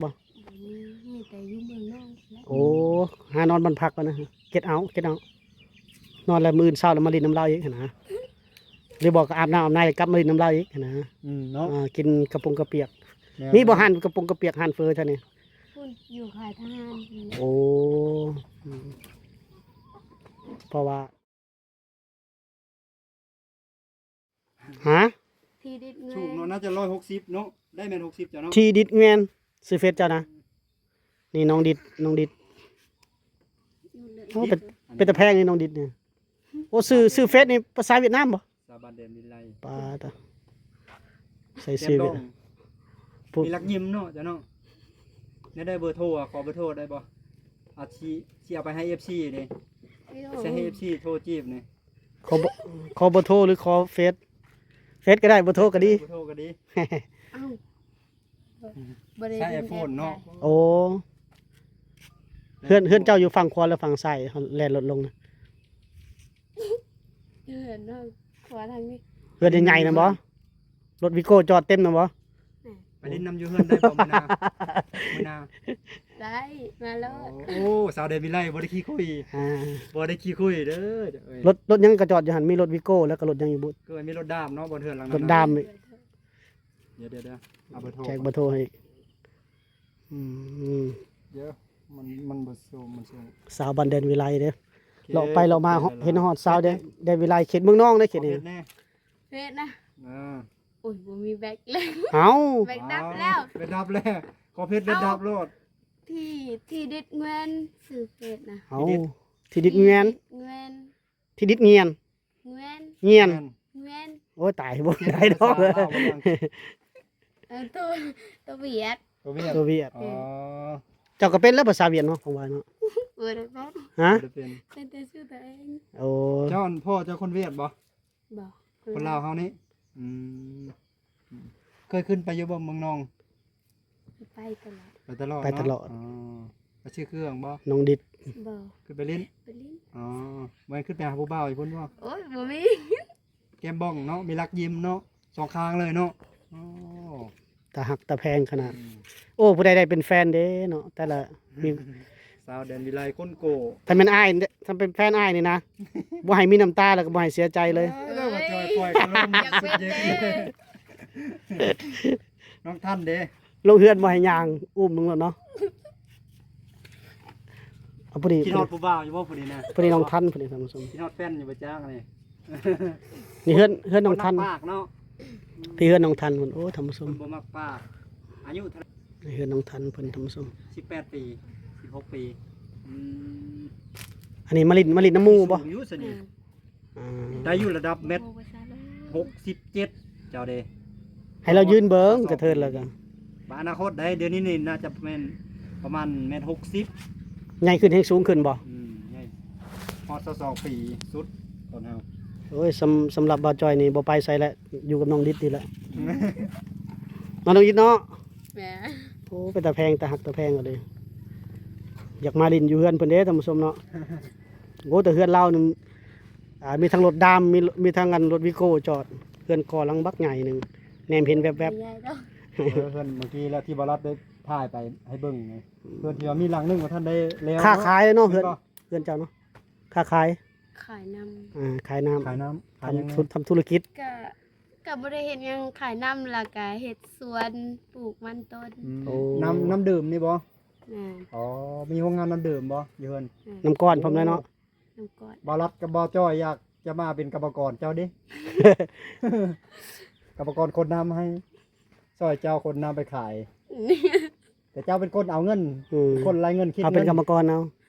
ບໍ່? ບໍ່ມີ ມີແຕ່ຢູ່ເມືອງນອກພຸ້ນແຫຼະ. ໂອ້ ຫານອນບ້ານພັກກ່ອນນະ ເກັດເອົາ ເກັດເອົາ ນອນແລ້ວມື້ອື່ນເຊົ້າແລ້ວມາຫຼິ້ນນຳລາວອີກຫັ້ນນະ ຫຼືບໍ່ກໍອາບນ້ຳອາບໃນກັບມາຫຼິ້ນນຳລາວອີກຫັ້ນນະ. ອືມ ເນາະ ເອີ ກິນກະປົງກະປຽກ. ແມ່ນ ມີບໍ່ຮ້ານກະປົງກະປຽກ ຮ້ານເຝີແຖວນີ້? ພຸ້ນ ຢູ່ຄ້າຍທະຫານພຸ້ນແຫຼະ. ໂອ້ ອືມ ເພາະວ່າ ຮະ? ທີ່ດິດແງນ ສູງເນາະ ໜ້າຈະຮ້ອຍຫົກສິບເນາະ ໄດ້ແມ່ນຫົກສິບເຈົ້າເນາະ. ທີ່ດິດແງນ ຊື່ເຟສເຈົ້ານະ. ນີ້ນ້ອງດິດ ນ້ອງດິດ. ໂອ້ ເປັນ ເປັນຕາແພງນີ້ນ້ອງດິດນີ້. ໂອ້ ຊື່ ຊື່ເຟສນີ້ພາສາຫວຽດນາມບໍ່? ສາວບ້ານແດນວິໄລ. ປາດ ໃສ່ຊື່ ມີລັກຍິ້ມເນາະເຈົ້າເນາະ. ແນວໃດເບີໂທ ຂໍເບີໂທໄດ້ບໍ່? ອາ ຊິ ຊິເອົາໄປໃຫ້ເອັຟຊີເດ້. ໃສ່ໃຫ້ເອັຟຊີໂທຈີບນີ້. ຂໍເບີ ຂໍເບີໂທ ຫຼື ຂໍເຟສ? ເຟສກໍໄດ້ ເບີໂທກໍດີ ເບີໂທກໍດີ. ອ້າວ ບໍ່ໄດ້ ໃຊ້ໄອໂຟນເນາະ. ໂອ້ ເຮືອນ ເຮືອນເຈົ້າຢູ່ຝັ່ງຂວາ ຫຼື ຝັ່ງຊ້າຍ ແລ່ນລົດລົງນະ? ເຮືອນເນາະ ຂວາທາງນີ້. ເຮືອນໃຫຍ່ໆນະບໍ່? ລົດວີໂກ້ຈອດເຕັມນະບໍ່? ແມ່ນ. ໄປຫຼິ້ນນຳຢູ່ເຮືອນໄດ້ບໍ່ມື້ໜ້າ? ມື້ໜ້າ ໄດ້ ມາໂລດ. ໂອ້ ສາວແດນວິໄລບໍ່ໄດ້ຂີ້ຄຸຍ. ອ່າ ບໍ່ໄດ້ຂີ້ຄຸຍເດີ. ລົດ ລົດຫຍັງກໍຈອດຢູ່ຫັ້ນ ມີລົດວີໂກ້ ແລ້ວກໍລົດຫຍັງອີກບຸ? ຄືມີລົດດາມເນາະ ບ່ອນເຮືອນຫຼັງນັ້ນ ລົດດາມ. ເດີ ເດີ ເດີ ເອົາເບີໂທ ແຈກເບີໂທໃຫ້. ອືມ ດຽວ ມັນ ມັນບໍ່ໂຊ ມັນໂຊ. ສາວບ້ານແດນວິໄລເດ້. ໂອເຄ ເລາະໄປເລາະມາ ເຫັນຮອດສາວແດນ ແດນວິໄລ ເຂດເມືອງນອງເດ້ ເຂດນີ້. ເຟສນະ. ເອີ ໂອ້ຍ ບໍ່ມີແບັກແລ້ວ. ເອົ້າ ແບັກດັບແລ້ວ ແບັກດັບແລ້ວ. ຂໍເຟສແບັກດັບໂລດ. ທີ່ ທີ່ດິດແງນ ຊື່ເຟສນະ. ເອົ້າ ທີ່ດິດ ທີ່ດິດແງນ ທີ່ດິດແງນ ທີ່ດິດງຽນ ງຽນ ງຽນ ງຽນ. ໂອ້ຍ ຕາຍ ບໍ່ໄດ້ດອກ. ເອີ ໂຕ ໂຕຫວຽດ ໂຕຫວຽດ ໂຕຫວຽດ. ອໍ ເຈົ້າກໍເປັນແລ້ວພາສາຫວຽດເນາະ ຂອງວ່າເນາະ. ບໍ່ໄດ້ເປັນ. ຮະ? ບໍ່ໄດ້ເປັນ ເປັນແຕ່ຊື່ຕົວເອງ. ໂອ້ ເຈົ້າ ອັນ ພໍ່ເຈົ້າຄົນຫວຽດບໍ່? ບໍ່ ຄົນລາວເຮົານີ້. ອືມ ເຄີຍຂຶ້ນໄປຢູ່ບໍ່ເມືອງນອງ? ໄປຕະຫຼອດ ໄປຕະຫຼອດ ໄປຕະຫຼອດເນາະ. ອໍ ໄປຊື້ເຄື່ອງບໍ່? ນ້ອງດິດ ບໍ່ ຂຶ້ນໄປຫຼິ້ນ ໄປຫຼິ້ນ. ອໍ ບໍ່ແມ່ນຂຶ້ນໄປຫາຜູ້ບ່າວຢູ່ພຸ້ນບໍ່? ໂອ້ຍ ບໍ່ມີ. ແກ້ມບ້ອງເນາະ ມີລັກຍິ້ມເນາະ ສອງຂ້າງເລີຍເນາະ. ອໍ ຕາຮັກຕາແພງຂະໜາດ. ອືມ ໂອ້ ຜູ້ໃດໄດ້ເປັນແຟນເດ້ເນາະ ແຕ່ລະມີ ສາວແດນວິໄລກົ້ນໂກ້. ຖ້າແມ່ນອ້າຍ ຖ້າເປັນແຟນອ້າຍນີ້ນະ ບໍ່ໃຫ້ມີນ້ຳຕາ ແລ້ວກໍບໍ່ໃຫ້ເສຍໃຈເລີຍ. ເອີ ວ່າຈອຍປ່ອຍອາລົມ ຢາກເປັນເດ້. ນ້ອງທັນເດ້ ລົງເຮືອນບໍ່ໃຫ້ຍ່າງ ອຸ້ມລົງໂລດເນາະ. ເອົາ ພໍດີ ຄິດຮອດຜູ້ບ່າວຢູ່ບໍ່ຜູ້ນີ້ນະ? ພໍດີນ້ອງທັນ ພໍດີທ່ານຜູ້ຊົມ ຄິດຮອດແຟນຢູ່ບໍ່ຈັກນີ້. ນີ້ເຮືອນ ເຮືອນນ້ອງທັນ ຄົນຮັກປາກເນາະ. ພີ່ ເຮືອນນ້ອງທັນພຸ້ນ. ໂອ້ ທ່ານຜູ້ຊົມ ຄົນບໍ່ມັກປາກ. ອາຍຸເທົ່າໃດ? ນີ້ເຮືອນນ້ອງທັນເພິ່ນ ທ່ານຜູ້ຊົມ. ສິບແປດປີ ສິບຫົກປີ. ອືມ ອັນນີ້ມາຫຼິ້ນ ມາຫຼິ້ນນຳໝູ່ບໍ່? ສູງຢູ່ຊະນີ້. ອືມ ອ່າ ໄດ້ຢູ່ລະດັບແມັດຫົກສິບເຈັດ ເຈົ້າເດ້. ໃຫ້ລາວຢືນເບິ່ງກະເທີນແລ້ວກະ ບາດອະນາຄົດໄດ໋ ດຽວນີ້ນີ້ໜ້າຈະແມ່ນປະມານແມັດຫົກສິບ. ໃຫຍ່ຂຶ້ນແຮງສູງຂຶ້ນບໍ່? ອືມ ໃຫຍ່ ຮອດຊາວສອງປີສຸດຕອນເຮົາ. ໂອ້ຍ ສຳ ສຳລັບບ່າວຈ້ອຍນີ້ບໍ່ໄປໃສແຫຼະ ຢູ່ກັບນ້ອງດິດນີ້ແຫຼະ ເນາະ ນ້ອງດິດເນາະ. ແມ່ນ. ໂອ້ ເປັນຕາແພງ ຕາຮັກຕາແພງເລີຍ. ຢາກມາຫຼິ້ນຢູ່ເຮືອນເພິ່ນເດ້ທ່ານຜູ້ຊົມເນາະ. ໂອ້ ແຕ່ເຮືອນລາວນີ້ ອ່າ ມີທັງລົດດາມ ມີ ມີທັງອັນລົດວີໂກ້ຈອດ ເຮືອນກໍຫຼັງບັກໃຫຍ່ໜຶ່ງ ແນມເຫັນແວບໆ. ເອີ ເຮືອນເມື່ອກີ້ແລ້ວທີ່ບ່າວລັດໄດ້ຖ່າຍໄປໃຫ້ເບິ່ງນີ້ ເຮືອນທີ່ວ່າມີຫຼັງໜຶ່ງບໍ່ທັນໄດ້ແລ້ວ. ຄ້າຂາຍເນາະ ເຮືອນ ເຮືອນເຈົ້າເນາະ ຄ້າຂາຍ ຂາຍນ້ຳ. ອ່າ ຂາຍນ້ຳ ຂາຍນ້ຳ ທຳ ທຳທຸລະກິດ. ກະ ກະບໍ່ໄດ້ເຮັດຫຍັງ ຂາຍນ້ຳ ແລ້ວກະເຮັດສວນ ປູກມັນຕົ້ນ. ອືມ. ໂອ້ ນ້ຳ ນ້ຳດື່ມນີ້ບໍ່? ແມ່ນ. ອໍ ມີໂຮງງານນ້ຳດື່ມບໍ່ຢູ່ເຮືອນ? ແມ່ນ. ນ້ຳກ້ອນພ້ອມແລ້ວເນາະ. ໂອ້ ນ້ຳກ້ອນ. ບ່າວລັດກັບບ່າວຈ້ອຍຢາກຈະມາເປັນກຳມະກອນເຈົ້າເດ້ ກຳມະກອນຂົນນ້ຳໃຫ້ ຊ່ອຍເຈົ້າຂົນນ້ຳໄປຂາຍ. ແຕ່ເຈົ້າເປັນຄົນເອົາເງິນ ອືມ ຄົນໄລ່ເງິນ ຄິດເງິນ ເອົາເປັນກຳມະກອນເອົາ.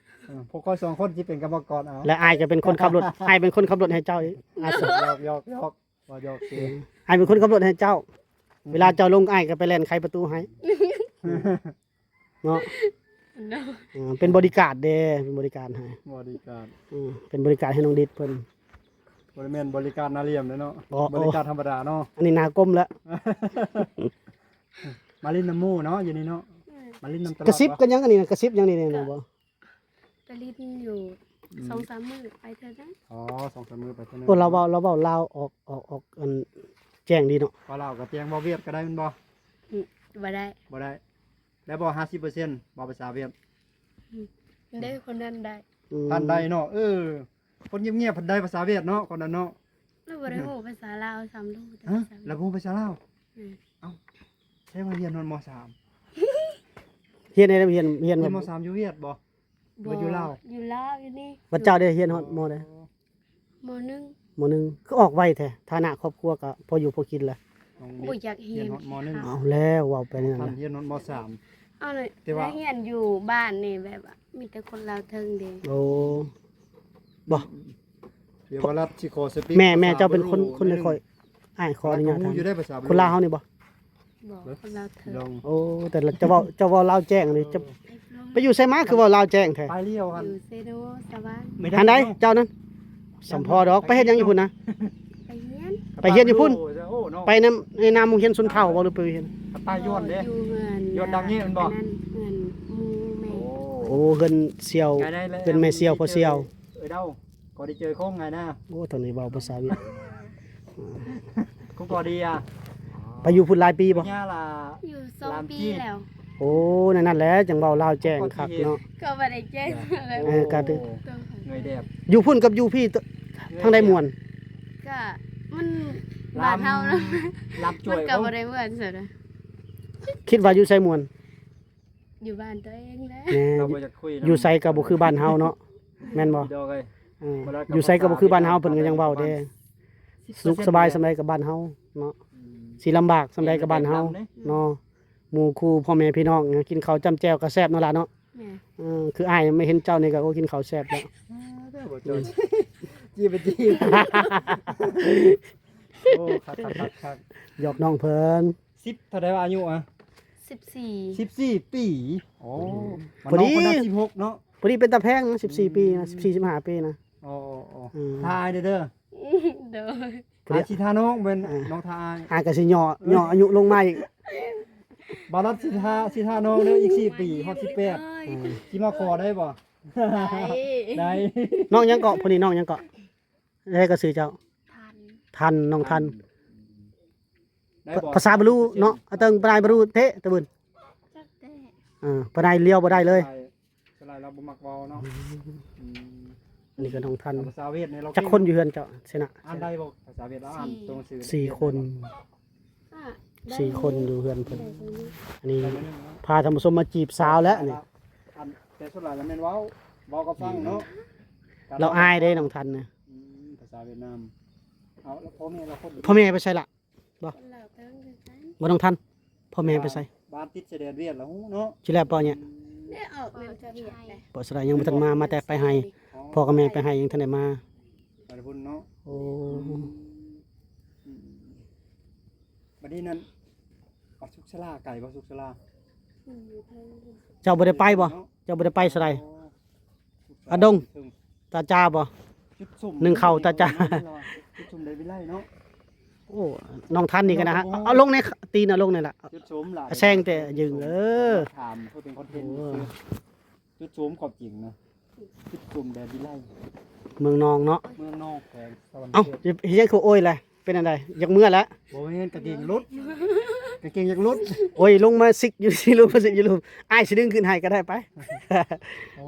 ເອີ ພວກຂ້ອຍສອງຄົນຊິເປັນກຳມະກອນເອົາ ແລະ ອ້າຍກໍເປັນຄົນຂັບລົດ ອ້າຍເປັນຄົນຂັບລົດໃຫ້ເຈົ້າອີກ. ອ່າ ຫຍອກ ຫຍອກ ຫຍອກ ບໍ່ ຫຍອກ. ເອີ ອ້າຍເປັນຄົນຂັບລົດໃຫ້ເຈົ້າ. ອືມ. ເວລາເຈົ້າລົງ ອ້າຍກໍໄປແລ່ນໄຂປະຕູໃຫ້ ເນາະ. ເນາະ. ເອີ ເປັນບໍລິກາດເດ້ ເປັນບໍລິກາດໃຫ້ ບໍລິກາດ. ອືມ ເປັນບໍລິກາດໃຫ້ນ້ອງດິດເພິ່ນ. ບໍ່ໄດ້ແມ່ນບໍລິກາດໜ້າຫຼ່ຽມເດ້ເນາະ. ບໍ່ ບໍລິກາດທຳມະດາເນາະ ອັນນີ້ໜ້າກົມແລ້ວ. ມາຫຼິ້ນນຳໝູ່ເນາະ ຢູ່ນີ້ເນາະ. ອືມ. ມາຫຼິ້ນນຳຕະຫຼອດ. ກະຊິບ ບໍ່ ກັນຫຍັງອັນນີ້ນະ ກະຊິບຫຍັງນີ້ແມ່ນບໍ່? ກະໄປຫຼິ້ນຢູ່ ອືມ ສອງສາມມື້ໄປເທື່ອໜຶ່ງ. ອໍ ສອງສາມມື້ໄປເທື່ອໜຶ່ງ. ໂອ້ ລາວເວົ້າ ລາວເວົ້າລາວອອກ ອອກ ອອກ ອັນ ແຈ້ງດີເນາະ. ເວົ້າລາວກໍແຈ້ງ ເວົ້າຫວຽດກໍໄດ້ແມ່ນບໍ່? ອືມ ບໍ່ໄດ້ ບໍ່ໄດ້. ແລ້ວບໍ່ ຫ້າສິບເປີເຊັນ ເວົ້າພາສາຫວຽດ? ອືມ ເດ້ ຄົນນັ້ນໄດ້ ອືມ ທ່ານໄດ້ເນາະ. ເອີ ຄົນງຽບໆ ເພິ່ນໄດ້ພາສາຫວຽດເນາະ ຄົນນັ້ນເນາະ. ລາວບໍ່ໄດ້ຮູ້ພາສາລາວຊ້ຳ ຮູ້ແຕ່ ຮະ? ພາສາຫວຽດ ລາວບໍ່ຮູ້ພາສາລາວ? ອືມ ເອົ້າ ແສດງວ່າຮຽນຮອດ ມໍສາມ ຮຽນໃນ ຮຽນ ຮຽນ ຮຽນ ມໍສາມ ຢູ່ຫວຽດບໍ່? ບໍ່ ຢູ່ລາວ ຢູ່ລາວ ຢູ່ນີ້. ບັດເຈົ້າໄດ້ຮຽນຮອດ ອໍ ມໍໃດ? ມໍໜຶ່ງ ມໍໜຶ່ງ. ຄືອອກໄວແທ້? ຖານະຄອບຄົວກໍພໍຢູ່ພໍກິນລະ. ບໍ່ຢາກຮຽນ ຮຽນຮອດ ມໍໜຶ່ງ. ເອົາແລ້ວ ເວົ້າໄປນັ້ນ ຮຽນຮອດ ມໍສາມ. ເອົາເລີຍ ແຕ່ວ່າຮຽນຢູ່ບ້ານນີ້ແບບວ່າມີແຕ່ຄົນລາວເທິງເດ້. ໂອ້ ບໍ່ ດຽວວ່າລັດຊິຂໍສະປີກ ແມ່ ແມ່ເຈົ້າເປັນຄົນ ຄົນໃດຂ້ອຍ ອ້າຍຂໍອະນຸຍາດຖາມ ຄົນລາວເຮົານີ້ບໍ່? ບໍ່ ຄົນລາວເທີງ. ໂອ້ ແຕ່ລະເຈົ້າເວົ້າ ເຈົ້າເວົ້າລາວແຈ້ງນີ້ ເຈົ້າໄປຢູ່ໃສມາ ຄືເວົ້າລາວແຈ້ງແທ້? ໄປລຽວຫັ້ນ ຢູ່ເຊໂນ ສະຫວັນ. ອັນໃດເຈົ້ານັ້ນ? ສຳພໍດອກ. ໄປເຮັດຫຍັງຢູ່ພຸ້ນນະ? ໄປຮຽນ ໄປຮຽນຢູ່ພຸ້ນ? ໄປນຳ ໃນນາມໂຮງຮຽນຊົນເຜົ່າບໍ່ ຫຼືໄປຮຽນ? ໄປຢວນເດ້ ຢູ່ເຮືອນ ຢວນດັງນີ້ແມ່ນບໍ່? ເຮືອນໝູ່ແມ່. ໂອ້ ເຮືອນສ່ຽວ ເຮືອນແມ່ສ່ຽວ ພໍ່ສ່ຽວ ເອີຍເດົາ. ກໍໄດ້ເຈີຄົງໄງນະ. ໂອ້ ຕອນນີ້ເວົ້າພາສາຫວຽດ. ຄຸງກໍດີອະ ໄປຢູ່ພຸ້ນຫຼາຍປີບໍ່? ຍາລະ ຢູ່ສອງປີແລ້ວ. ໂອ້ ນັ້ນແຫຼະ ຈັ່ງເວົ້າລາວແຈ້ງຄັກເນາະ. ກໍບໍ່ໄດ້ແຈ້ງ ເອີ ກະ ເງີຍແດບ. ຢູ່ພຸ້ນກັບຢູ່ພີ້ ທາງໃດມ່ວນ? ກະມັນ ລຳ ບ້ານເຮົາເນາະ ລຳຈວຍ ມັນກໍບໍ່ໄດ້ມ່ວນຊັ້ນນະ. ຄິດວ່າຢູ່ໃສມ່ວນ? ຢູ່ບ້ານຕົວເອງແຫຼະ. ແມ່ນ ເຮົາບໍ່ຢາກຄຸຍນຳ ຢູ່ໃສກໍບໍ່ຄືບ້ານເຮົາເນາະ ແມ່ນບໍ່? ດອກເອີຍ ເອີ ຢູ່ໃສກໍບໍ່ຄືບ້ານເຮົາ ເພິ່ນກໍຍັງເວົ້າເດ້. ສຸກສະບາຍສ່ຳໃດກໍບ້ານເຮົາເນາະ. ອືມ ຊິລຳບາກສ່ຳໃດກໍບ້ານເຮົາເນາະ. ໝູ່ຄູ່ພໍ່ແມ່ພີ່ນ້ອງກິນເຂົ້າຈ້ຳແຈ່ວກໍແຊບເນາະຫຼາເນາະ. ແມ່ນ ເອີ ຄືອ້າຍມາເຫັນເຈົ້ານີ້ກໍ ໂອ້ ກິນເຂົ້າແຊບແລ້ວ. ຈີບໄປຈີບ ໂອ້ ຄັກໆໆໆ ຫຍອກນ້ອງເພິ່ນ. ສິບ ເທົ່າໃດວ່າອາຍຸອະ? ສິບສີ່ ສິບສີ່ປີ. ໂອ້ ອືມ ມັນນ້ອງຄົນນັ້ນ ສິບຫົກເນາະ. ພໍດີເປັນຕາແພງນະ ສິບສີ່ປີນະ ອືມ ສິບສີ່ ສິບຫ້າປີນະ. ໂອ້ ໂອ້ ໂອ້ ອືມ ຖ່າຍເດີ ເດີ ໂດຍ. ຖ່າຍຊິທານ້ອງແມ່ນ ເອີ ນ້ອງຖ່າຍ ອາຍກໍຊິຫຍໍ້ ຫຍໍ້ອາຍຸລົງມາອີກ. ບາລັດຊິທາ ຊິທານ້ອງເດີ ອີກສີ່ປີຮອດສິບແປດ. ເອີ ຊິມາຂໍໄດ້ບໍ່? ໄດ້ ໄດ້. ນ້ອງຫຍັງເກາະ? ຜູ້ນີ້ນ້ອງຫຍັງເກາະ? ໃດກໍຊື່ເຈົ້າ? ທັນ ທັນ ນ້ອງທັນ. ໄດ້ບໍ່? ພາສາບາລູເນາະ ອາເຕີງປາຍບາລູເທະຕະບຶນ. ຈັກແຕ່ ເອີ ປານໃດລຽວບໍ່ໄດ້ເລີຍ. ສ່ວນຫຼາຍ ສ່ວນຫຼາຍລາວບໍ່ມັກເວົ້າເນາະ. ອືມ ອືມ ອັນນີ້ກໍນ້ອງທັນ. ພາສາຫວຽດນີ້ລາວ ຈັກຄົນຢູ່ເຮືອນເຈົ້າ? ຊະນະ ອ່ານໄດ້ບໍ່ພາສາຫວຽດ? ລາວອ່ານຕົວໜັງສື ສີ່ຄົນ. ສີ່ຄົນຢູ່ເຮືອນເພິ່ນ. ອັນນີ້ພາທ່ານຜູ້ຊົມມາຈີບສາວແລ້ວນີ້. ອັນ ແຕ່ສ່ວນຫຼາຍລະແມ່ນເວົ້າ ເວົ້າກັບຟັງເນາະ. ລາວອາຍເດ້ນ້ອງທັນນະ. ອືມ ພາສາຫວຽດນາມ. ເອົາ ແລ້ວພໍ່ແມ່ລາວຄົນ ພໍ່ແມ່ໄປໃສລະ? ບໍ່ ຄົນລາວເທິງຄືກັນ. ບໍ່ ນ້ອງທັນ ພໍ່ແມ່ໄປໃສ? ບ້ານຕິດຊາຍແດນຫວຽດລະຮູ້ເນາະ. ຊິແລ້ວເປາະເຍ? ອືມ ໄດ້ອອກນຳຊາວຫວຽດແຫຼະ. ເປາະສະໄລຍັງບໍ່ທັນມາ ມາແຕ່ໄປໄຮ່. ອໍ ພໍ່ກັບແມ່ໄປໄຮ່ ຍັງທັນໄດ້ມາ. ໄປພຸ້ນເນາະ. ໂອ້ ອືມ ອືມ ບັດນີ້ນັ້ນ ອາ ສຸກສາລາໄກບໍ່? ສຸກສາລາ ອືມ ຢູ່ເທິງ. ເຈົ້າບໍ່ໄດ້ໄປບໍ່? ເຈົ້າບໍ່ໄດ້ໄປສະໄລ? ອໍ ອາດົງ ຕາຈາບໍ່? ຈຸດສຸມ ໜຶ່ງເຂົ້າຕາຈາ. ຈຸດສຸມໄດ້ວິໄລເນາະ. ໂອ້ ນ້ອງທັນນີ້ກັນນະ. ເອົາລົງໃນຕີນ ເອົາລົງນີ້ລະ. ຈຸດສຸມຫຼາຍ ແຊງແຕ່ຢືງ. ເອີ ຖາມເພື່ອເປັນຄອນເທັນ. ໂອ້ ຈຸດສຸມຄວາມຈິງນະ. ຈຸດສຸມແດນວິໄລ ເມືອງນອງເນາະ. ເມືອງນອງ ແຂວງສະຫວັນນະເຂດ. ເອົ້າ ເຮັດຫຍັງຄືໂອ້ຍລະ? ເປັນອັນໃດ? ຢາກເມືອລະ? ບໍ່ແມ່ນ ກາງເກງຫຼຸດ ກາງເກງຢາກຫຼຸດ. ໂອ້ຍ ລົງມາຊິກຢູ່ ຊິລົງມາຊິກຢູ່ລຸ່ມ. ອ້າຍຊິດຶງຂຶ້ນໃຫ້ກໍໄດ້ ໄປ. ໂອ້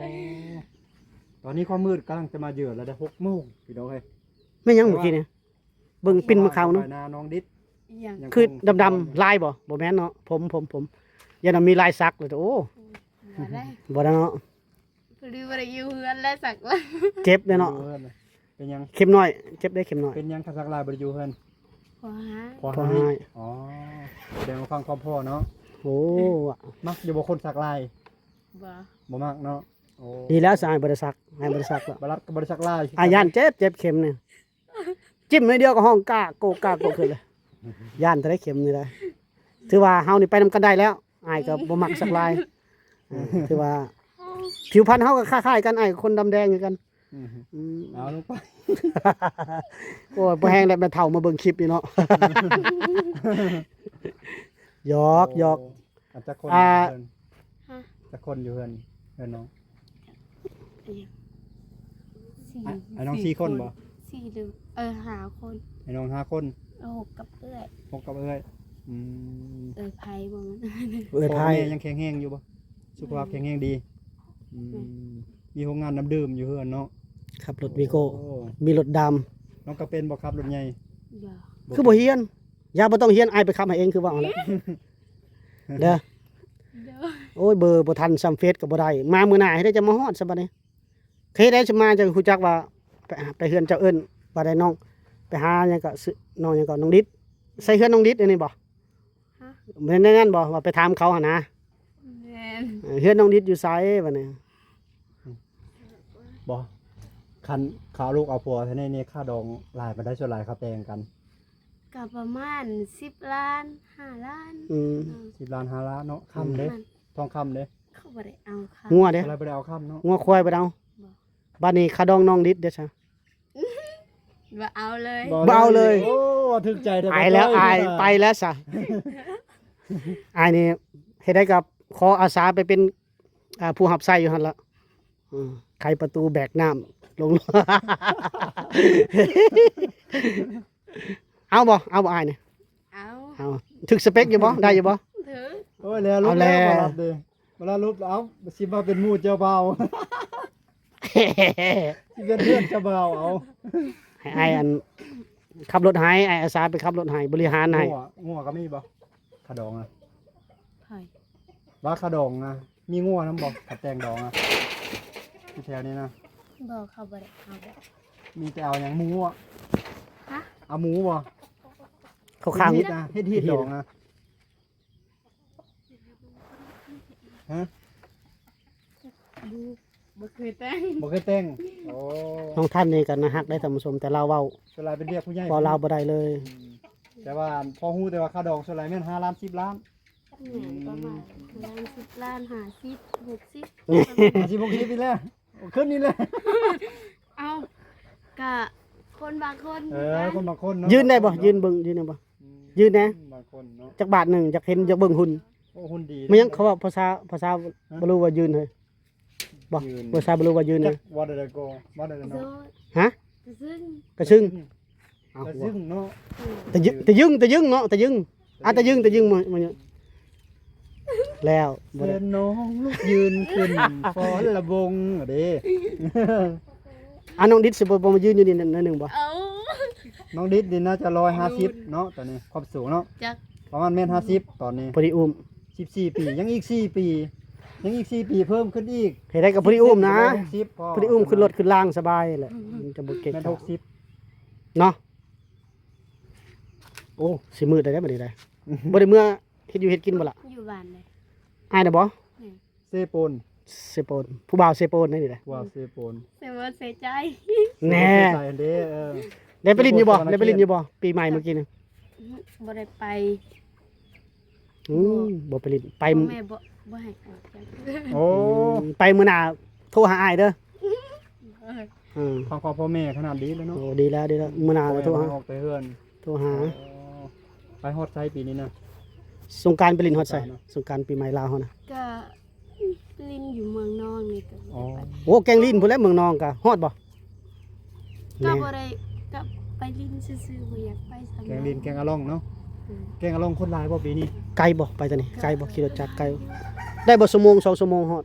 ຕອນນີ້ຄວາມມືດກຳລັງຈະມາເຢືອນແລ້ວເດ້ ຫົກໂມງ ພີ່ນ້ອງເອີຍ. ແມ່ນຫຍັງເມື່ອກີ້ນີ້? ເບິ່ງປິ່ນມາຂາວເນາະ. ນ້ອງດິດ ຄືດຳໆ ລາຍບໍ່? ບໍ່ແມ່ນເນາະ ຜົມ ຜົມ ຜົມ. ຢ້ານວ່າມີລາຍສັກເລີຍ. ໂອ້ ບໍ່ໄດ້ ບໍ່ໄດ້ເນາະ. ພໍດີບໍ່ໄດ້ຢູ່ເຮືອນແລ້ວສັກລາຍ. ເຈັບເດ້ເນາະ. ເປັນຫຍັງ? ເຂັມນ້ອຍ ເຈັບເດ້ເຂັມນ້ອຍ. ເປັນຫຍັງຄັນສັກລາຍບໍ່ໄດ້ຢູ່ເຮືອນ? ພໍ່ຮ້າຍ ພໍ່ຮ້າຍ. ອໍ ສະແດງວ່າຟັງຄວາມພໍ່ເນາະ. ໂອ້ ມັກຢູ່ບໍ່ຄົນສັກລາຍ? ບໍ່ ບໍ່ມັກເນາະ. ໂອ້ ດີແລ້ວ ສາຍບໍ່ໄດ້ສັກ ໃຫ້ບໍ່ໄດ້ສັກລະ. ບາລັດກໍບໍ່ໄດ້ສັກລາຍ. ອາ ຢ້ານເຈັບ ເຈັບເຂັມນີ້. ຈິ້ມໜ້ອຍດຽວກໍຮ້ອງກາກໂກກກາກໂກກຂຶ້ນເລີຍ. ຢ້ານແຕ່ໄດ້ເຂັມນີ້ໄດ໋. ຖືວ່າເຮົານີ້ໄປນຳກັນໄດ້ແລ້ວ. ອ້າຍກໍບໍ່ມັກສັກລາຍ. ເອີ ຖືວ່າຜິວພັນເຮົາກໍຄ້າຍໆກັນ ອ້າຍກໍຄົນດຳແດງຄືກັນ. ອືມ ອືມ ເອົາລົງໄປ. ໂອ້ຍ ພໍແຮງແລ້ວ ແມ່ເຖົ້າມາເບິ່ງຄລິບນີ້ເນາະ. ຫຍອກ ໂອ້ ຫຍອກ. ອ່າ ຈັກຄົນ ອ່າ ຢູ່ເຮືອນ? ຮະ? ຈັກຄົນຢູ່ເຮືອນ ເຮືອນນ້ອງ? ສີ່ ອ້າຍນ້ອງສີ່ຄົນບໍ່? ສີ່ ຫຼື ເອີ ຫ້າຄົນ. ອ້າຍນ້ອງຫ້າຄົນ. ເອີ ຫົກກັບເອື້ອຍ ຫົກກັບເອື້ອຍ. ອືມ ເອື້ອຍໄພບໍ່ແມ່ນ ເອື້ອຍໄພ ພໍ່ແມ່ຍັງແຂງແຮງຢູ່ບໍ່? ສຸຂະພາບແຂງແຮງດີ. ອືມ ແມ່ນ ມີໂຮງງານນ້ຳດື່ມຢູ່ເຮືອນເນາະ ຂັບລົດວີໂກ້. ໂອ້ ມີລົດດຳ. ນ້ອງກໍເປັນບໍ່ ຂັບລົດໃຫຍ່? ບໍ່ ບໍ່ ຄືບໍ່ຮຽນ? ຢ່າ ບໍ່ຕ້ອງຮຽນ ອ້າຍໄປຂັບໃຫ້ເອງ ຄືເວົ້າຫັ້ນແຫຼະ ເດີ. ໂດຍ ໂອ້ຍ ເບີບໍ່ທັນຊ້ຳ ເຟສກໍບໍ່ໄດ້ ມາມື້ໜ້າໃຫ້ໄດ້ ຈະມາຮອດຊະບັດນີ້. ເຮັດໃດຊິມາ ຈະຮູ້ຈັກວ່າ ໄປ ໄປເຮືອນເຈົ້າ ເອີ້ນວ່າໃດ ນ້ອງ ໄປຫາຫຍັງກໍ ຊື່ນ້ອງຫຍັງກໍ ນ້ອງດິດ. ໃສ່ເຮືອນນ້ອງດິດອັນນີ້ບໍ່? ຮະ? ແມ່ນແນວນັ້ນບໍ່ ວ່າໄປຖາມເຂົາຫັ້ນນະ? ແມ່ນ ເອີ ເຮືອນນ້ອງດິດຢູ່ໃສບັດນີ້? ບໍ່ ຄັນເຂົາເອົາລູກເອົາຜົວແທ້ນີ້ ຄ່າດອງຫຼາຍປານໃດ? ສ່ວນຫຼາຍເຂົາແຕ່ງກັນ ກໍປະມານສິບລ້ານ ຫ້າລ້ານ. ອືມ ເນາະ ສິບລ້ານ ຫ້າລ້ານເນາະ. ຄຳເດ້? ແມ່ນ ທອງຄຳເດ້? ເຂົາບໍ່ໄດ້ເອົາຄຳ. ງົວເດ້? ເຂົາບໍ່ໄດ້ເອົາຄຳເນາະ. ງົວຄວາຍບໍ່ໄດ້ເອົາ. ບໍ່. ບັດນີ້ຄ່າດອງນ້ອງດິດເດ້ຊະ? ບໍ່ເອົາເລີຍ. ບໍ່ເອົາເລີຍ. ໂອ້ ຖືກໃຈແທ້. ໄປແລ້ວ ໄປແລ້ວຊະ. ອ້າຍນີ້ເຮັດໃດກໍຂໍອາສາໄປເປັນ ອ່າ ຜູ້ຮັບໃຊ້ຢູ່ຫັ້ນລະ. ເອີ ໄຂປະຕູແບກນ້ຳລົງ. ເອົາບໍ່? ເອົາບໍ່ອ້າຍນີ້? ເອົາ. ເອົາ. ຖືກສະເປັກຢູ່ບໍ່? ໄດ້ຢູ່ບໍ່? ຖືກ. ໂອ້ຍ ແລ້ວ ເອົາແລ້ວ ເວລາລົບ ເອົາ ຊິມາເປັນໝູ່ເຈົ້າບ່າວ ຊິເປັນເພື່ອນເຈົ້າບ່າວ. ເອົາ ໃຫ້ອ້າຍ ອັນ ຂັບລົດໃຫ້ ອ້າຍອາສາໄປຂັບລົດໃຫ້ ບໍລິຫານໃຫ້. ງົວ ງົວກໍມີບໍ່? ຄ່າດອງອະ? ໃຜ? ວ່າຄ່າດອງນະ ມີງົວນຳບໍ່? ຄ່າແຕ່ງດອງອະ ຢູ່ແຖວນີ້ນະ. ບໍ່ ເຂົາບໍ່ໄດ້ເອົາ. ມີແຕ່ເອົາຫຍັງ? ໝູບໍ່? ຮະ? ເອົາໝູບໍ່? ເຂົາຄ້າງ ເຮັດຮີດນະ ເຮັດຮີດດອງນະ. ຮະ? ບໍ່ ບໍ່ເຄີຍແຕ່ງ. ບໍ່ເຄີຍແຕ່ງ. ໂອ້ ນ້ອງທັນນີ້ກໍໜ້າຮັກໄດ໋ທ່ານຜູ້ຊົມ ແຕ່ລາວເວົ້າ ສ່ວນຫຼາຍເປັນວຽກຜູ້ໃຫຍ່ ເວົ້າລາວບໍ່ໄດ້ເລີຍ. ອືມ ແຕ່ວ່າພໍຮູ້ແຕ່ວ່າຄ່າດອງສ່ວນຫຼາຍແມ່ນຫ້າລ້ານ ສິບລ້ານ. ແມ່ນ ປະມານ ອືມ ລ້ານ ສິບລ້ານ ຫ້າສິບ ຫົກສິບ ຫ້າສິບ ຫົກສິບນີ້ແຫຼະ. ຂຶ້ນນີ້ແຫຼະ. ເອົ້າ ກະຄົນບາງຄົນ ເອີ ນະ ຄົນບາງຄົນເນາະ. ຢືນໄດ້ບໍ່? ບາງຄົນເນາະ ຢືນເບິ່ງ ຢືນໄດ້ບໍ່? ອືມ ຢືນແດ່. ບາງຄົນເນາະ ຈັກບາດໜຶ່ງ ຢາກເຫັນ ຢາກເບິ່ງຫຸ່ນ. ໂອ້ ຫຸ່ນດີ. ແມ່ນຫຍັງເຂົາເວົ້າພາສາ ພາສາ ຮະ? ບາລູວ່າຢືນເຮີ້ຍ ບໍ່? ຢືນ ພາສາບາລູວ່າຢືນເຮີ້ຍ. ຈັກວ່າໃດກໍ ວ່າໃດເນາະ. ຮະ? ກະຊຶງ ກະຊຶງ. ອືມ ເອົາ ກະຊຶງເນາະ. ຕະຍຶ ຕະຍຶງ ຕະຍຶງເນາະ ຕະຍຶງ. ອາ ຕະຍຶງ ຕະຍຶງ ມາ ມາ ແລ້ວ ບໍ່ໄດ້ ເຊີນນ້ອງລຸກຢືນຂຶ້ນຟ້ອນລະວົງເດ້. ອາ ນ້ອງດິດຊິບໍ່ ບໍ່ມາຢືນຢູ່ນີ້ໜ້ອຍໜຶ່ງບໍ່? ເອົ້າ ນ້ອງດິດນີ້ໜ້າຈະຮ້ອຍຫ້າສິບເນາະ ຕອນນີ້ຄວາມສູງເນາະ. ຈັກ ປະມານແມ່ນຫ້າສິບຕອນນີ້ ພໍດີອຸ້ມ. ສິບສີ່ປີ ຍັງອີກສີ່ປີ ຍັງອີກສີ່ປີເພີ່ມຂຶ້ນອີກ. ເຮັດໄດ້ກໍພໍດີອຸ້ມນະ ສິບສີ່ປີກໍຮ້ອຍຫົກສິບພໍ ພໍດີອຸ້ມຂຶ້ນລົດຂຶ້ນລາງສະບາຍແຫຼະ. ອືມ ມັນຈະບໍ່ເກະ ແມ່ນຫົກສິບເນາະ. ໂອ້ ຊິມືດແລ້ວເດ້ບັດນີ້ໄດ໋. ບໍ່ໄດ້ເມືອເຮັດຢູ່ເຮັດກິນບໍ່ລະ? ຢູ່ບ້ານເດ້. ອ້າຍນະບໍ່? ແມ່ນ ເຊໂປນ ເຊໂປນ ຜູ້ບ່າວເຊໂປນນີ້ແຫຼະ. ຜູ້ບ່າວເຊໂປນ ເຊໂປນເຊໃຈ. ແນ່ ເຊໃຈເດ້. ເອີ ໄດ້ໄປຫຼິ້ນຢູ່ບໍ່? ໄດ້ໄປຫຼິ້ນຢູ່ບໍ່ ປີໃໝ່ມື້ກີ້ນີ້? ບໍ່ໄດ້ໄປ. ອືມ ບໍ່ໄປຫຼິ້ນ ໄປ ພໍ່ແມ່ບໍ່ ບໍ່ໃຫ້ອອກ. ໂອ້ ອືມ ໄປມື້ໜ້າໂທຫາອ້າຍເດີ. ເອີ ອືມ ທາງຄອບພໍ່ແມ່ຂະໜາດດີແລ້ວເນາະ. ໂອ້ ດີແລ້ວ ດີແລ້ວ ມື້ໜ້າໂທຫາ ອອກແຕ່ເຮືອນ ໂທຫາ. ອໍ ໄປຮອດໃສປີນີ້ນະ? ສົງການໄປຫຼິ້ນຮອດໃສ? ສົງການເນາະ ສົງການປີໃໝ່ລາວເຮົານະ ກະຫຼິ້ນຢູ່ເມືອງນອງນີ້ກະ. ອໍ ບໍ່ໄດ້ໄປ. ໂອ້ ແກ້ງຫຼິ້ນພຸ້ນແຫຼະ ເມືອງນອງກະຮອດບໍ່? ກະ ແມ່ນ ບໍ່ໄດ້ ກະໄປຫຼິ້ນຊື່ໆ ບໍ່ຢາກໄປສ່ຳໃດ. ແກ້ງຫຼິ້ນ ແກ້ງອາລ່ອງເນາະ. ອືມ ແກ້ງອາລ່ອງຄົນຫຼາຍບໍ່ປີນີ້? ໄກບໍ່? ໄປຕອນນີ້ໄກບໍ່? ຂີ່ລົດຈັກໄກບໍ່? ໄດ້ບໍ່ ຊົ່ວໂມງສອງຊົ່ວໂມງຮອດ?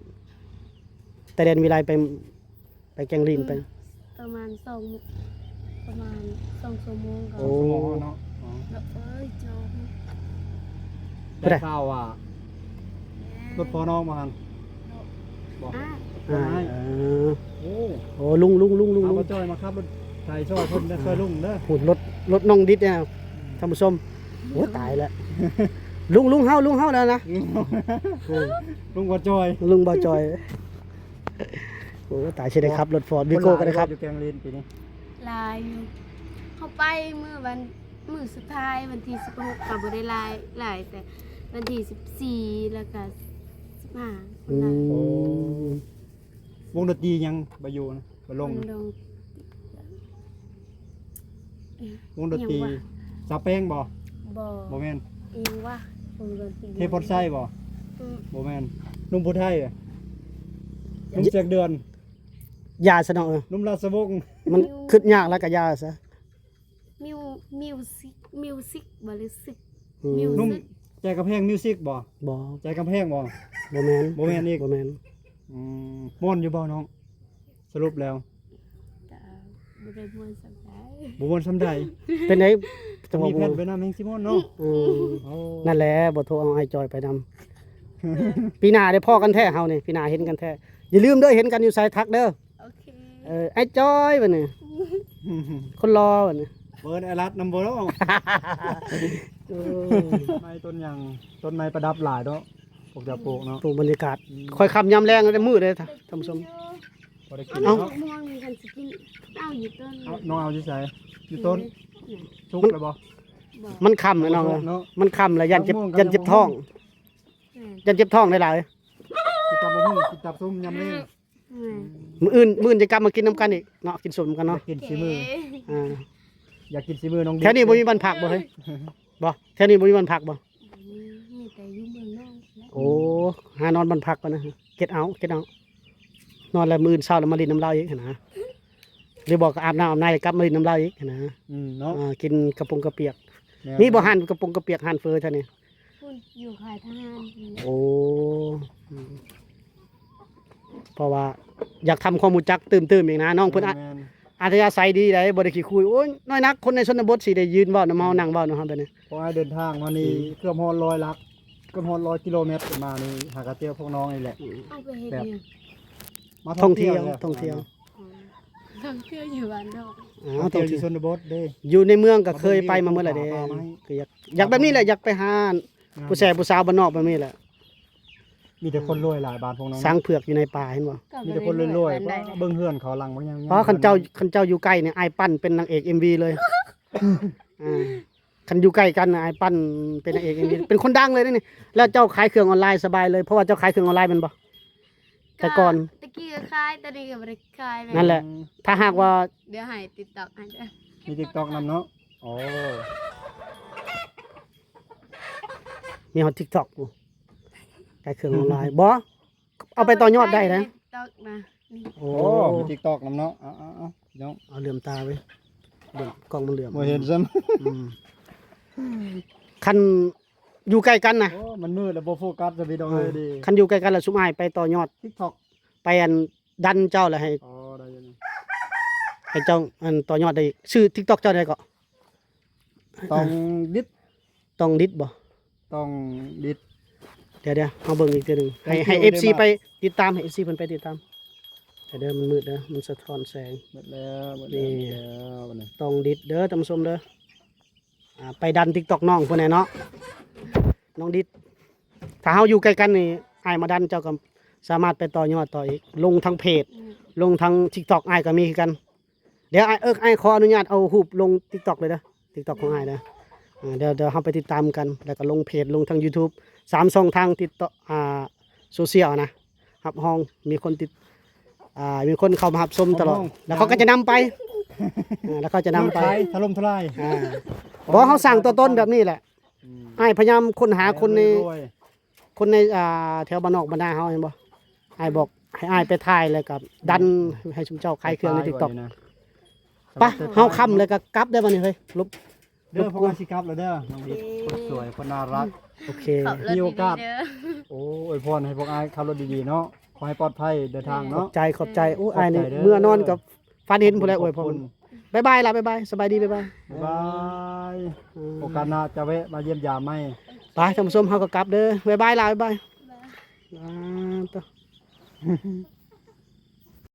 ແຕ່ແດນວິໄລໄປ ໄປແກ້ງຫຼິ້ນໄປ ອືມ ປະມານສອງ ປະມານສອງຊົ່ວໂມງກໍ. ໂອ້ ສອງຊົ່ວໂມງເນາະ. ອໍ ເອີຍ ໂຈ ໄດ້ຂ່າວວ່າ ແມ່ນ ລົດພໍ່ນ້ອງບໍ່ຫັ້ນ? ບໍ່ ອ້າຍ ອ້າຍ. ເອີ ໂອ້ ໂອ້ ລຸງ ລຸງ ລຸງ ລຸງ ເອົາ ລຸງ ບໍ່ຈ່ອຍມາຂັບລົດໄຖຊ່ອຍເພິ່ນເດີ ຊ່ອຍລຸງເດີ. ໂອ້ ລົດ ລົດນ້ອງດິດເນຍ ອືມ ທ່ານຜູ້ຊົມ. ໂອ້ ຕາຍແລ້ວ ລຸງ ລຸງເຮົາ ລຸງເຮົາແລ້ວນະ. ອືມ ລຸງບໍ່ຈ່ອຍ ລຸງບໍ່ຈ່ອຍ. ໂອ້ ຕາຍ ຊິໄດ້ຂັບລົດຟອດວີໂກ້ກໍໄດ້ຂັບ. ຄົນຫຼາຍຢູ່ແກ້ງຫຼິ້ນປີນີ້? ຫຼາຍຢູ່ ເຮົາໄປມື້ວັນ ມື້ສຸດທ້າຍ ວັນທີສິບຫົກ ກໍບໍ່ໄດ້ຫຼາຍ ຫຼາຍ ແຕ່ວັນທີສິບສີ່ ແລ້ວກໍສິບຫ້າ ຄົນຫຼາຍ. ອືມ ໂອ້ ວົງດົນຕີຫຍັງ ບໍ່ຢູ່ນະ ບໍ່ລົງນະ? ວົງດົນຕີຫຍັງຫວະ? ສາວແປ້ງບໍ່? ບໍ່ ບໍ່ແມ່ນ. ອີຫຍັງຫວະ? ວົງດົນຕີ ເທພອນໄຊບໍ່? ອືມ ບໍ່ແມ່ນ. ໜຸ່ມຜູ້ໄທ ໜຸ່ມແສງເດືອນ ຢ່າຊະເນາະ. ເອີ ໜຸ່ມລາຊະວົງ ມັນຄຶດຍາກແລ້ວກໍຢ່າຊະ. ມິວ ມິວສິກ ມິວສິກບໍ່ ຫຼື ສິກ? ອືມ ນຸ່ມແຈກຳແພງມິວສິກບໍ່? ບໍ່ ແຈກຳແພງບໍ່? ບໍ່ແມ່ນ ບໍ່ແມ່ນອີກ ບໍ່ແມ່ນ. ອືມ ມ່ວນຢູ່ບໍ່ນ້ອງ? ສະຫຼຸບແລ້ວ ກະບໍ່ໄດ້ມ່ວນສ່ຳໃດ ບໍ່ມ່ວນສ່ຳໃດ. ເປັນໃດ? ຈັງຫວະ ມີແຜ່ນໄປນຳແຮງຊິມ່ວນເນາະ. ອືມ ໂອ້ ນັ້ນແຫຼະ ບໍ່ໂທເອົາອ້າຍຈອຍໄປນຳ. ປີໜ້າໄດ້ພໍ້ກັນແທ້ເຮົານີ້ ປີໜ້າເຫັນກັນແທ້. ຢ່າລືມເດີ ເຫັນກັນຢູ່ໃສທັກເດີ. ໂອເຄ ເອີ ອ້າຍຈອຍບັດນີ້ ຄົນຫຼໍ່ບັດນີ້ ເອີ້ນອ້າຍລັດນຳບໍ່ເນາະ. ເອີ ໄມ້ຕົ້ນຫຍັງ ຕົ້ນໄມ້ປະດັບຫຼາຍເນາະ ພວກເຈົ້າປູກເນາະ. ໂອ້ ບັນຍາກາດ ອືມ ຄ່ອຍຄ່ຳຍາມແລງແລ້ວ ມືດເດ້ທ່ານຜູ້ຊົມ. ບໍ່ໄດ້ກິນ ເອົ້າ ເນາະ ໝາກມ່ວງນີ້ຄັນຊິກິນ ເອົາຢູ່ຕົ້ນ ເອົາ ນ້ອງເອົາຢູ່ໃສ? ຢູ່ຕົ້ນ ນີ້ ສຸກແລ້ວບໍ່? ບໍ່ ມັນຄ່ຳແລ້ວນ້ອງ ເນາະ ມັນຄ່ຳແລ້ວ ຢ້ານເຈັບ ຢ້ານເຈັບທ້ອງ ແມ່ນ ຢ້ານເຈັບທ້ອງຫຼາຍໆ. ກິນຕຳບັກຫຸ່ງ ກິນຕຳສົ້ມຍາມແລງ. ອືມ ມື້ອື່ນ ມື້ອື່ນຈະກັບມາກິນນຳກັນອີກເນາະ ກິນສົ້ມນຳກັນເນາະ. ຢາກກິນສີມື ອ່າ ຢາກກິນສີມືນ້ອງດິດ. ແຖວນີ້ບໍ່ມີບ້ານພັກບໍ່ເຮີ້ຍ? ບໍ່ ແຖວນີ້ບໍ່ມີບ້ານພັກບໍ່? ບໍ່ມີ ມີແຕ່ຢູ່ເມືອງນອກແຫຼະ. ໂອ້ ຫານອນບ້ານພັກກ່ອນນະ ເກັດເອົາ ເກັດເອົາ ນອນແລ້ວມື້ອື່ນເຊົ້າແລ້ວມາຫຼິ້ນນຳລາວອີກຫັ້ນນະ. ຫຼືບໍ່ກໍອາບນ້ຳອາບໃນກັບມາຫຼິ້ນນຳລາວອີກຫັ້ນນະ. ອືມ ເນາະ ເອີ ກິນກະປົງກະປຽກ. ແມ່ນ ມີບໍ່ຮ້ານກະປົງກະປຽກ ຮ້ານເຝີແຖວນີ້? ພຸ້ນ ຢູ່ຄ້າຍທະຫານພຸ້ນແຫຼະ. ໂອ້ ອືມ ເພາະວ່າຢາກທຳຄວາມຮູ້ຈັກຕື່ມໆອີກນະ ນ້ອງເພິ່ນ ແມ່ນໆ ອັດທະຍາໄສດີໃດ໋ ບໍ່ໄດ້ຂີ້ຄຸຍ. ໂອ້ຍ ນ້ອຍນັກ ຄົນໃນຊົນນະບົດຊິໄດ້ຢືນເວົ້ານຳເຮົາ ອືມ ນັ່ງເວົ້ານຳເຮົາແບບນີ້. ເພາະອ້າຍເດີນທາງມານີ້ ອືມ ເກືອບຮອດຮ້ອຍຫຼັກ ເກືອບຮອດຮ້ອຍກິໂລແມັດ ມານີ້ຫາກະເຈີພວກນ້ອງນີ້ແຫຼະ. ອືມ ເອົາໄປເຮັດຫຍັງ? ແບບ ມາທ່ອງທ່ຽວ ທ່ອງທ່ຽວ ທ່ອງທ່ຽວ ທ່ອງທ່ຽວຢູ່ບ້ານນອກ. ອໍ ທ່ອງທ່ຽວຢູ່ຊົນນະບົດເດ້ ຢູ່ໃນເມືອງກໍເຄີຍໄປມາໝົດແລ້ວເດ້. ຄືຢາກ ຢາກແບບນີ້ແຫຼະ ຢາກໄປຫາ ງາມ ຜູ້ແຊຜູ້ສາວບ້ານນອກແບບນີ້ແຫຼະ. ມີແຕ່ຄົນລວຍຫຼາຍບ້ານພວກນ້ອງ ຊ້າງເຜືອກຢູ່ໃນປ່າ ເຫັນບໍ່? ມີແຕ່ຄົນລວຍໆ ເບິ່ງເຮືອນເຂົາຫຼັງບັກໃຫຍ່. ອໍ ຄັນເຈົ້າ ຄັນເຈົ້າຢູ່ໃກ້ນີ້ ອ້າຍປັ້ນເປັນນາງເອກເອັມວີເລີຍ. ອ່າ ຄັນຢູ່ໃກ້ກັນນະ ອ້າຍປັ້ນເປັນນາງເອກເອັມວີ ເປັນຄົນດັງເລີຍເດ້ນີ້. ແລ້ວເຈົ້າຂາຍເຄື່ອງອອນລາຍສະບາຍເລີຍ ເພາະວ່າເຈົ້າຂາຍເຄື່ອງອອນລາຍແມ່ນບໍ່? ແຕ່ກ່ອນ ຕະກີ້ກໍຂາຍ ຕອນນີ້ກໍບໍ່ໄດ້ຂາຍແລ້ວ. ນັ້ນແຫຼະ ອືມ ຖ້າຫາກວ່າ ດຽວໃຫ້ຕິກຕັອກໃຫ້ເດີ. ມີຕິກຕັອກນຳເນາະ. ໂອ້ ມີຮອດຕິກຕັອກ ຂາຍເຄື່ອງອອນລາຍ ບໍ່? ເອົາໄປຕໍ່ຍອດໄດ້ນະ ຕິກຕັອກນະ. ໂອ້ ໂອ້ ມີຕິກຕັອກນຳເນາະ. ເອົາໆໆ ພີ່ນ້ອງ ເອົາເຫຼື້ອມຕາໄວ້ ເບິ່ງກ້ອງມັນເຫຼື້ອມ ບໍ່ເຫັນຊ້ຳ. ອືມ ຄັນຢູ່ໃກ້ກັນນະ ໂອ້ ມັນມືດແລ້ວບໍ່ໂຟກັສຊະ ພີ່ນ້ອງເອີຍ. ເອີ ດີ ຄັນຢູ່ໃກ້ກັນລະຊຸມອ້າຍໄປຕໍ່ຍອດຕິກຕັອກ ໄປອັນດັນເຈົ້າລະໃຫ້ ອໍ ໄດ້ຢູ່ນີ້ ໃຫ້ເຈົ້າອັນຕໍ່ຍອດໄດ້ອີກ. ຊື່ຕິກຕັອກເຈົ້າໃດເກາະ? ຕ້ອງດິດ ຕ້ອງດິດບໍ່? ຕ້ອງດິດ. ດຽວໆ ເຮົາເບິ່ງອີກເທື່ອໜຶ່ງ ໃຫ້ ໃຫ້ເອັຟຊີໄປຕິດຕາມ ໃຫ້ເອັຟຊີເພິ່ນໄປຕິດຕາມ. ດຽວເດີ ມັນມືດເດີ ມັນສະທ້ອນແສງ. ໝົດແລ້ວ ໝົດແລ້ວ ນີ້ ໝົດແລ້ວບັດນີ້ ຕ້ອງດິດເດີທ່ານຜູ້ຊົມເດີ. ອ່າ ໄປດັນຕິກຕັອກນ້ອງເພິ່ນແຫຼະເນາະ ນ້ອງດິດ. ຖ້າເຮົາຢູ່ໃກ້ກັນນີ້ ອ້າຍມາດັນ ເຈົ້າກໍສາມາດໄປຕໍ່ຍອດຕໍ່ອີກ ລົງທາງເພຈ ອືມ ລົງທາງຕິກຕັອກ ອ້າຍກໍມີຄືກັນ. ດຽວອ້າຍ ເອີ ອ້າຍຂໍອະນຸຍາດເອົາຮູບລົງຕິກຕັອກເລີຍເດີ ຕິກຕັອກຂອງອ້າຍເດີ. ອ່າ ດຽວ ດຽວເຮົາໄປຕິດຕາມກັນ ແລ້ວກໍລົງເພຈ ລົງທາງຢູທູບ ສາມຊ່ອງທາງຕິດຕໍ່ ອ່າ ໂຊຊຽວນະ ຮັບຮອງ ມີຄົນຕິດ ອ່າ ມີຄົນເຂົ້າມາຮັບຊົມຕະຫຼອດ ຮັບຮອງ ແລ້ວເຂົາກໍຈະນຳໄປ ເອີ ແລ້ວເຂົາຈະນຳໄປ ຖະຫຼົ່ມທະລາຍ. ອ່າ ບໍ່ ເຮົາສ້າງຕົວຕົນແບບນີ້ແຫຼະ. ອືມ ອ້າຍພະຍາຍາມຄົ້ນຫາຄົນໃນ ຄົນໃນ ອ່າ ແຖວບ້ານນອກບ້ານນາເຮົາ ເຫັນບໍ່? ອ້າຍບອກໃຫ້ອ້າຍໄປຖ່າຍ ແລ້ວກໍດັນໃຫ້ຊຸມເຈົ້າຂາຍເຄື່ອງໃນຕິກຕັອກ. ໄປ ເຮົາຄ່ຳແລ້ວກໍກັບເດີບັດນີ້ເຮີ້ຍ. ລົບ ເດີ ພວກອ້າຍຊິກັບແລ້ວເດີ ນ້ອງເຮັດ ຄົນສວຍ ຄົນໜ້າຮັກ. ໂອເຄ ມີໂອກາດ ໂອ້ ອວຍພອນໃຫ້ພວກອ້າຍຂັບລົດດີໆເນາະ ຂໍໃຫ້ປອດໄພເດີນທາງເນາະ. ຂອບໃຈ ຂອບໃຈ. ໂອ້ ອ້າຍນີ້ເມື່ອນອນກໍ ຝັນເຫັນພຸ້ນແຫຼະ ອວຍພອນ. ບາຍບາຍລະ ບາຍບາຍ ສະບາຍດີ ບາຍບາຍ ບາຍບາຍ. ອືມ ໂອກາດໜ້າຈະແວະມາຢ້ຽມຢາມໃໝ່. ໄປ ທ່ານຜູ້ຊົມ ເຮົາກໍກັບເດີ ບາຍບາຍລະ ບາຍບາຍ. ບາຍ ອ່າ ໂຕ